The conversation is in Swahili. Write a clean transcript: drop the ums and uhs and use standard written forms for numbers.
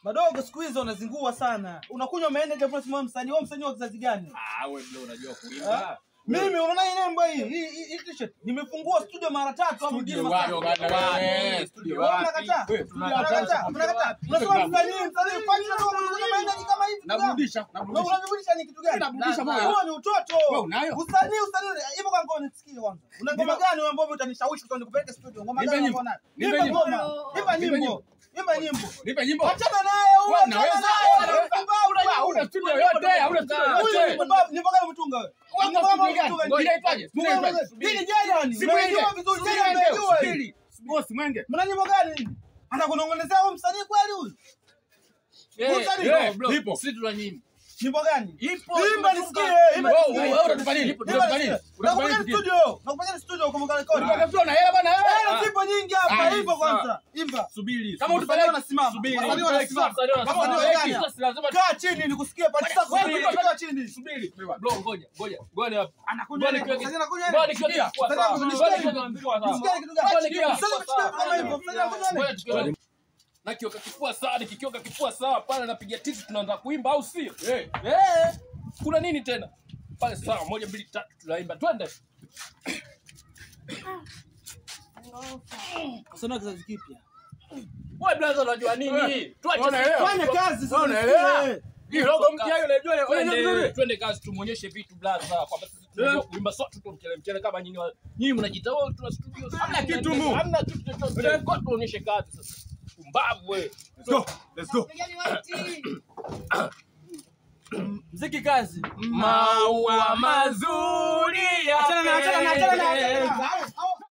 Madogo siku hizo wanazingua sana. Unakunywa maende japo unasema msanii, wewe msanii wa kizazi gani? Ah, wewe bro unajua kuimba. Mimi unaona hii nembo hii, hii t-shirt. Nimefungua studio mara 3 hapo mjini. Studio wapi? Tunakataa. Tunakataa. Unasema msanii, msanii kwani unakunywa maende kama hivi? Naburudisha, naburudisha. Unaburudisha ni kitu gani? Naburudisha moyo. Huo ni utoto. Wewe unayo? Usanii, usanii hivyo kwa ngoma nisikie kwanza. Una ngoma gani wewe ambayo utanishawishi utanipeleke studio? Ngoma gani uko nayo? Imba ngoma. Imba nyimbo. Imba nyimbo. Nipe nyimbo. Achana naye huyo. Unaweza. Una studio yote, una studio yote. Nyimbo gani umetunga wewe? Inaitwaje? Hii ni jana. Unajua vizuri jana. Boss Mwenge. Mna nyimbo gani? Anakunongonezea huyo msanii kweli huyu? Ipo. Sisi tuna nyimbo. Nyimbo gani? Ipo. Imba nisikie. Imba. Wewe unatupa nini? Unatupa nini? Unatupa studio. Nakupeleka studio kwa mkale kodi. Unataka studio na hela bwana wewe. Hela zipo nyingi hapa. Hivyo kwanza. Imba. Subiri. Kama utupeleka unasimama. Subiri. Wasanii wanasimama. Wasanii kaa chini nikusikie pata. Kaa chini. Subiri. Bro ngoja. Ngoja. Ngoja hapa. Anakunywa. Sasa anakunywa. Ngoja Kama hivyo. Na kioka kifua sawa, nikikioka kifua sawa pale napiga titi tunaanza kuimba au sio? Eh. Kuna nini tena? Pale sawa 1 2 3 tunaimba. Twende. Usana kizazi kipya. Wewe brother unajua nini? Tuache fanya kazi sasa. Unaelewa? Hii logo mpya hiyo unajua vizuri. Twende kazi tumuonyeshe vitu brother kwamba sisi tunajua kuimba sote tu mchele mchele kama nyinyi. Nyinyi mnajiita wao tuna studio. Hamna kitu mu. Hamna kitu chochote. Kwa tuonyeshe kazi sasa. Mbavu wewe. Let's go. Let's go. Mziki kazi. Maua mazuri ya Achana na achana na achana na.